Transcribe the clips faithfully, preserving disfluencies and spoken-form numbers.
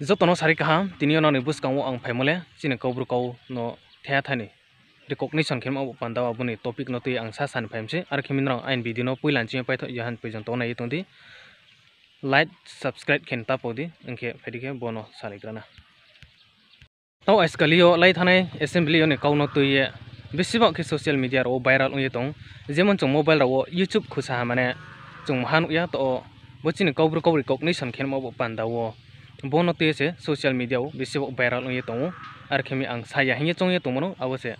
Joto no sari kaham, tini yo nrao ni buskang wo ang phaimo le chini Kaubru kau no theha thani recognition khe ma bo panda wo abo ni topic no tui ye ang sa sa ni phai mi se. Are khe mi nrao aini video no poila nching yo paithoh ya han poijon tong nai ye tong di. Like, subscribe khe ni ta pau di, hing khe phai di khe bo no salaigra na. Tau askali yo lai thanngnai assembly yo ni kau no tui ye bisi bak khe social media rao wo viral ong ye tong. Jemon chung mobile rao wo YouTube khusa ha mane chung maha nuh ya, to bo chini Kaubru kau recognition khe ma bo panda wo bo no tui ye se social media wo bisi bak viral ong ye tong ou. Are khe mi ang sa ya hing ye choung ye tongmo no, abo se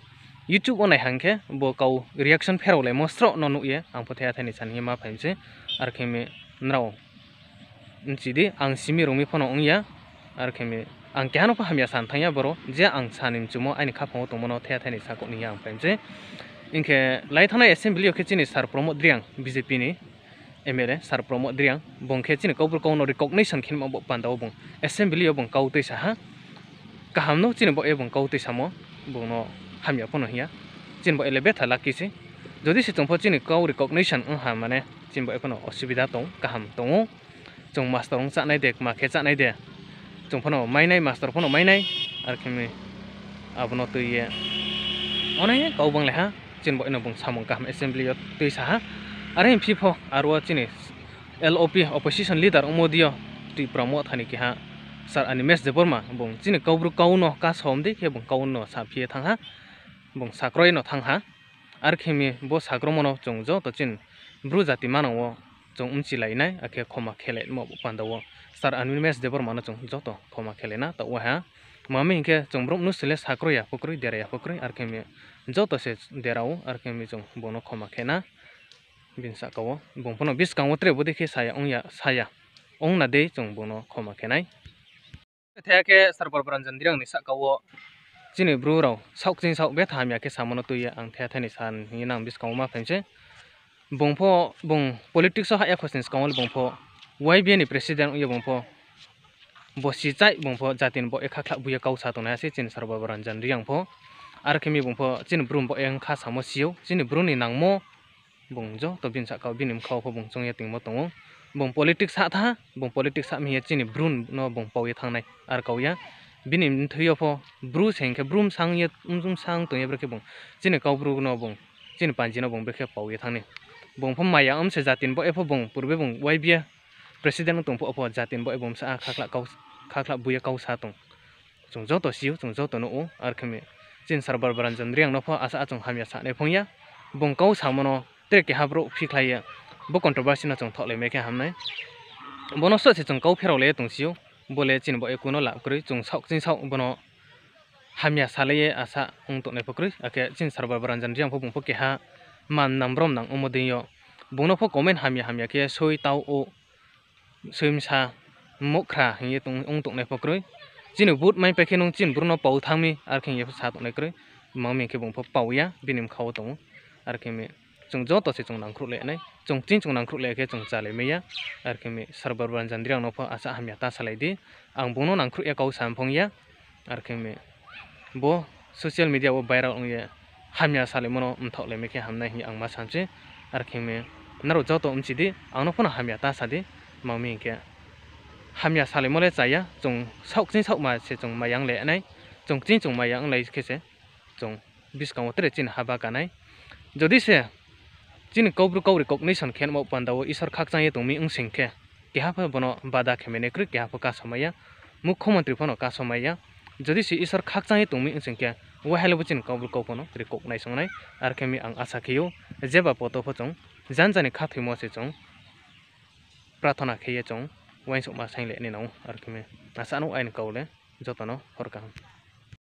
YouTube wo nai hang khe bo kau reaction pherao laimo sroh no nuh ye ang pho theha thani sa ni hing ye ma phai mi se. Are khe mi nrao bchi di, ang simi rung mi pho no ong ya. Are khe mi ang keha no pho hamya sa ni thanng ya boro, je ang sa ni mchumo aini khaphang wo tongmo no theha thani sakhouh ni hing ye ang phai mi se. Hing khe lai thanngnai assembly yo khe chini Sir Pramod Reang, BJP ni MLA Sir Pramod Reang, bung khe chini Kaubru kau no recognition khe ma bo panda wo bung assembly yo bung kau tuisa ha. Kaham no chini baoh ye bung kau tuisamo, bung no hamya pho no hing ya. Chini baoh ye le betha lucky se. Jodi se chung pho chini kau recognition ong ha mane chini baoh ye pho no osubida tong, kaham tong ou. Chung mastor ong chánai de, kma khe chánai de, chung pho no mai nai, mastor pho no mai nai. Are khe mi abo no tui ye onek kau banglai ha, chini baoh ye no bung samung kaham assembly yo tuisa ha. Are hing phi pho aro wo chini LOP opposition leader ongmo di yo Tipra Motha ni keha Sir Animesh Debbarma bung chini Kaubru kau no kasom dei khe bung kau no saphi ye thanng ha, bung sakroi no thanng ha. Are khe mi bo sakromo no chung joto chini Bru jati manang wo chung bchilai nai, akhe khoma khelaimo bo panda wo Sir Animesh Debbarma no chung joto khoma khelai na taoh wo ha. Tma mi hing khe chung brouh mnusu le sakroi ya pho kroi, dera ya pho kroi, are khe mi joto se dera ou, are khe mi chung bung no khoma khe na. Bini sahka wo bung pho no buskang wo tre bodei khe saya ong ya, saya ong na dei chung bung no khoma khe nai. Theha khe Sir Barbaranjan Reang ni sahka wo chini Bru rao saoh kching saoh betha hamya khe samo no tui ye ang theha thani sa hing ye nang buskang wo ma phai mi se. Bung pho, bung politics wo hah ya khosning skang wo le bung pho YBA ni president ong ye bung pho bosi chai bung pho jati ni baoh ye khakhlah bu ye kau sa tongnaiha se chini Sir Barbaranjan Reang pho. Are khe mi bung pho chini Bru ni baoh ye ongkha samo si ou, chini Bru ni nangmo bung joto bini sahka wo bini bkha wo pho bung choung ye tingmo tong ou. Bung politics hah tha, bung politics hah mi hing ye chini Bru no bung pau ye thanng nai ar kau ya. Bini mthoi yo pho Bru se hing khe Bru bsang ye, bsang tong ye brekhe bung chini Kaubru no bung, chini panji no bung brekhe pau ye thanng ni. Bung pho maya ong se jati ni baoh ye pho bung purbe bung YBA president ong tong pho, pho jati ni baoh ye bung bsa khakhlah bu ye kau sa tong. Chung joto si ou, chung joto nuh ou, are khe mi chini Sir Barbaranjan Reang no pho asa chung hamya sa nai phong ya. Bung kau samo no tre keha brouh phikhlai ye bo controversy no chung thaohlai mai khe ham nai. Bo no soh se chung kau pherao le tong si ou, bo le chini baoh ye kuno lab kroi, chung saoh kching saoh bo no hamya salai ye asa ong tongnai pho kroi. Akhe chini Sir Barbaranjan Reang pho bung pho keha man nang brom nang ongmo dei yo bung no pho comment hamya hamya khe soi tau ou, soi msa, muhkhra hing ye ong tongnai pho kroi. Chini vote maipai khe nung chini Bru no pau thanng mi, are khe hing ye pho sa tongnai kroi. Tma mi hing khe bung pho pau ya, bini bkha wo tong ou. Are khe mi chung joto se chung nangkhruh le nai, chung kching chung nangkhruh le khe chung chálai mai ya. Are khe mi Sir Barbaranjan Reang no pho asa hamya ta salai di. Ang bung no nangkhruh ye kau sa phong ya. Are khe mi bo social media wo viral ong ye hamya salaimo no mthaohlai mai khe ham nai hing ye ang ma sa mi se. Are khe mi nrao joto bchi di, ang no pho no hamya ta sa di. Tma mi hing khe hamya salaimo le cha ya, chung saoh kching saohma se chung maya ong le nai, chung kching chung maya onglai khe se chung buskang wo tre chini haba ka nai. Jodi se chini Kaubru kau recognition khe ma panda wo Isor khakchang ye tong mi ong sing khe, keha pho bo no bada khe mai nai kroi, keha pho kasamai ya. Mukhyamantri pho no kasamai ya. Jodi se Isor khakchang ye tong mi ong sing khe, wahai le bo chini Kaubru kau pho no recognize ong nai. Are khe mi ang asa khe ou, jeba poto pho chung janja ni khathoimo se chung prathona khe ye chung uaingsouhma saing le nai nang ou. Are khe mi asa no aini kau le joto no hor kaham.